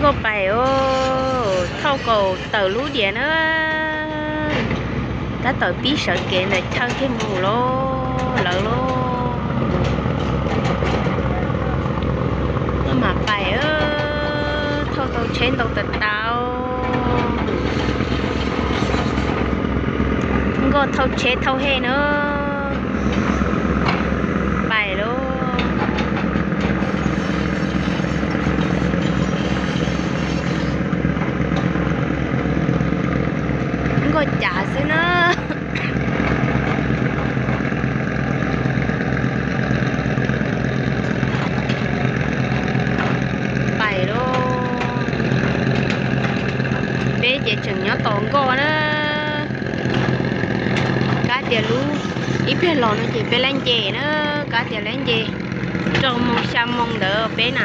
Nkauj pais os, thauj kaum tawm lub diam na. Tab tom pib sawv kev ntawm chaw thiaj mus lauj lawv lauj. Nkauj mam pais, thauj tau tsheb ntau tas tau. Nkauj thauj tsheb thauj hej na. Pais lauj. Nkauj cav xwb na. Pais lauj. Peb ces tseem nyob tos nkauj na. Kav tias lub ib pliag los no ces peb lab nce na. Kav tias lab nce rau moos xya moos ntawd peb na.